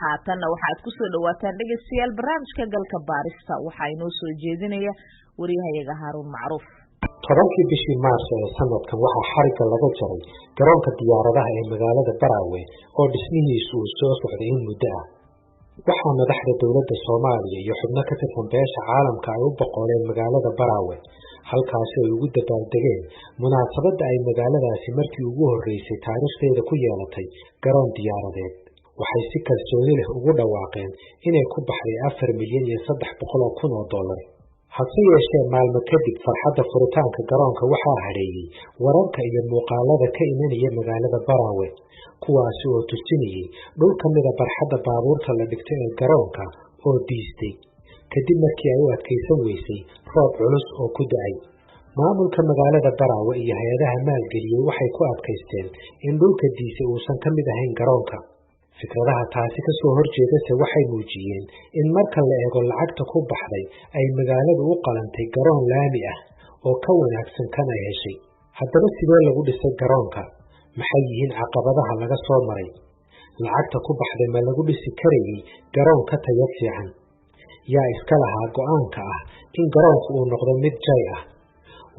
Haatanna waxaad kusoo dhawaataan, dhegeystayaal, barnaamijka Galka Baarista. Waxaa inoo soo jeedinaya wariyahayaga Haaruun Macruuf. 10-kii bishii Maarso ee sanadkan waxaa xarigga laga jaray garoonka diyaaradaha ee magaalada Baraawe oo dhismihiisu uu soo socday in muddo ah. Waxaa madaxda dowladda Soomaaliya iyo xubno ka tirsan beesha caalamka ay u boqoleen magaalada Baraawe, halkaasi ay ugu dabaaldegeen munaasabadda ay magaaladaasi markii ugu horreysay taariikhdeeda ku yeelatay garoon diyaaradeed. Waxay si kalsooni leh ugu dhawaaqeen inay ku baxday $4,300,000. Hase yeeshee, maalmo kadib farxadda furitaanka garoonka waxaa hadheeyey wararka iyo muuqaalada ka imanaya magaalada Baraawe, kuwaasi oo tusinayey dhul ka mida barxadda baabuurta la dhigto ee garoonka oo diistay kadib markii ay u adkaysan weysay roob culus oo ku da'ay. Maamulka magaalada Baraawe iyo hay-adaha maalgeliyey waxay ku adkaysteen in dhulka diisay uusan ka mid ahayn garoonka. Fikradaha taasi ka soo horjeedase waxay muujiyeen in marka la eego lacagta ku baxday ay magaaladu u qalantay garoon laami ah oo ka wanaagsan kan ay heshay. Haddaba, sidee lagu dhisay garoonka? Maxay yihiin caqabadaha laga soo maray? Lacagta ku baxday ma lagu dhisi karayey garoon ka tayo fiican? Yaa iska lahaa go'aanka ah in garoonku uu noqdo mid jay ah?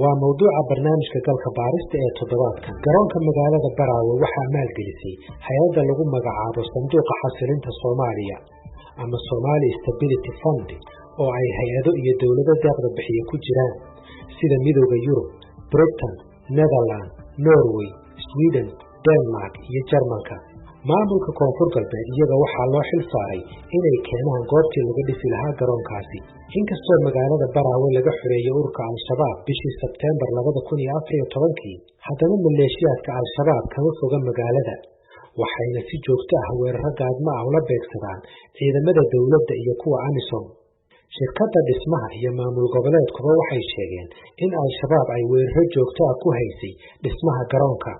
Waa mawduuca barnaamijka Galka Baarista ee toddobaadkan. Garoonka magaalada Baraawe waxaa maalgelisay hay-adda lagu magacaabo Sanduuqa Xasilinta Soomaaliya ama Somali Stability Fund, oo ay hay-ado iyo dowlado deeqda bixiye ku jiraan sida Midowda Yurub, Britain, Netherland, Norway, Sweden, Denmark iyo Jarmalka. Maamulka Koonfur Galbeed iyaga waxaa loo xil saaray inay keenaan goobtii laga dhisi lahaa garoonkaasi. Inkastoo magaalada Baraawe laga xoreeyey ururka Al-Shabaab bishii Sebteembar 2014-kii, haddana maleeshiyaadka Al-Shabaab kama foga magaalada, waxayna si joogto ah weeraro gaadmo ah ula beegsadaan ciidamada dowladda iyo kuwa AMISOM. Shirkadda dhismaha iyo maamul goboleedkuba waxay sheegeen in Al-Shabaab ay weeraro joogto ah ku haysay dhismaha garoonka,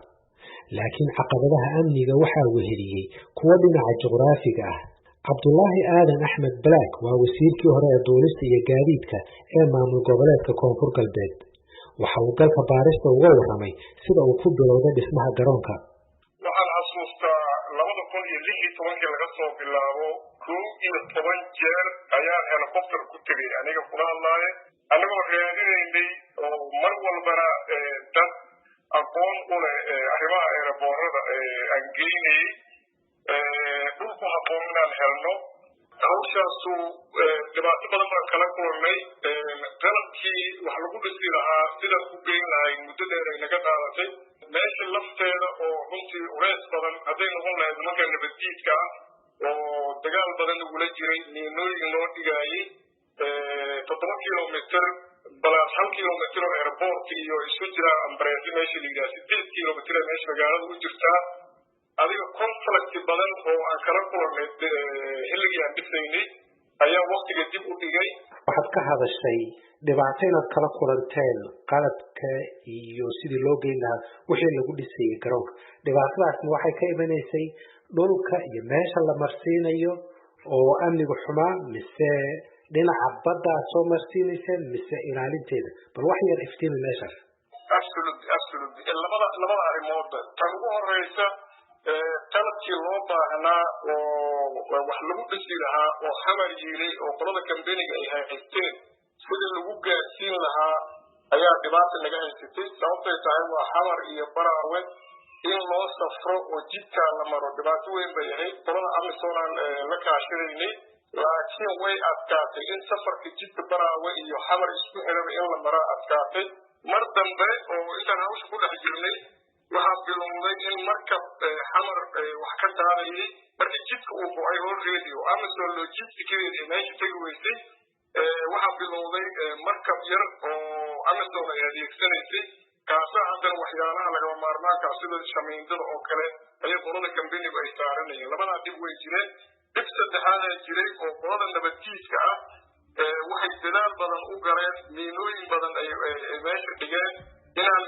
laakiin caqabadaha amniga waxaa weheliyey kuwo dhinaca juqraafiga ah. Cabdulaahi Aadan Axmed Black waa wasiirkii hore ee duulista iyo gaadiidka ee maamul goboleedka Koonfur Galbeed. Waxa uu Galka Baarista uga warramay sida uu ku bilowday dhismaha garoonka. Waxaan xasuustaa 2016-kii laga soo bilaabo, 11 jeer ayaan helicopter ku tegey aniga kula hadlaaye, annagoo raadinaynay oo mar walbana dad aqoon u leh arrimaha airport-ada aan geynayey dhul ku habboon inaan helno. Hawshaasu dhibaato badan baan kala kulannay. Qalabkii wax lagu dhisi lahaa sidaan ku geyn lahay muddo dheer ay naga qaadatay. Meesha lafteeda oo runtii culeys badan hadday noqon lahayd nimanka nabaddiidka ah oo dagaal badan nagula jiray, miinooyin noo dhigaayey, 7 kilomitr plus 1 kilomitr oo airport iyo isu jira Ambareesi meesha la yidhaha, 8 kilomitr ee meesha magaalada u jirtaa. Adiga conflict badan oo aan kala kulannay xilligii aan dhisaynay ayaa waktiga dib u dhigay. Waxaad ka hadashay dhibaato inaad kala kulanteen qalabka iyo sidii loo geyn lahaa wixii lagu dhisayay garoonka. Dhibaatadaasna waxay ka imanaysay dhulka iyo meesha la marsiinayo oo amniga xumaa, mise dhinaca badda aad soo marsiinayseen, mise ilaalinteeda? Bal wax yar iftiimi meeshaas. Absolutely, labada arrimoodba. Tan ugu horeysa, qalabkii loo baahnaa oo wax lagu dhisi lahaa oo Xamar yiilay oo qolada kambeniga ay haysteen, sidii lagu gaarsiin lahaa ayaa dhibaata naga haysatay. Sababtay tahay waa Xamar iyo Baraawe in loo safro oo jidkaa la maro dhibaato weyn bay ahayd. Qolada AMISOM aan la kaashanaynay, laakiin way adkaatay in safarka jidka Baraawe iyo Xamar isku xiraba in la maraa adkaatay. Mar dambe oo intaan hawsha ku dhex jirnay waxaa bilowday in markab Xamar wax ka qaadayay markii jidka uu go'ay already oo AMISOM logisticadeeda ee meesha tegi weysay, waxaa bilowday markab yar oo AMISOM ay adeegsanaysay. Kaasaa haddana waxyaalaha lagama maarmaanka sida shamiindada oo kale ayay qolada kambenigu ay saaranayeen. Labadaa dhib way jireen. Dhib saddexaadaa jiray oo qolada nabaddiidka ah waxay dadaal badan u galeen, miinooyin badan ay meesha dhigeen inaan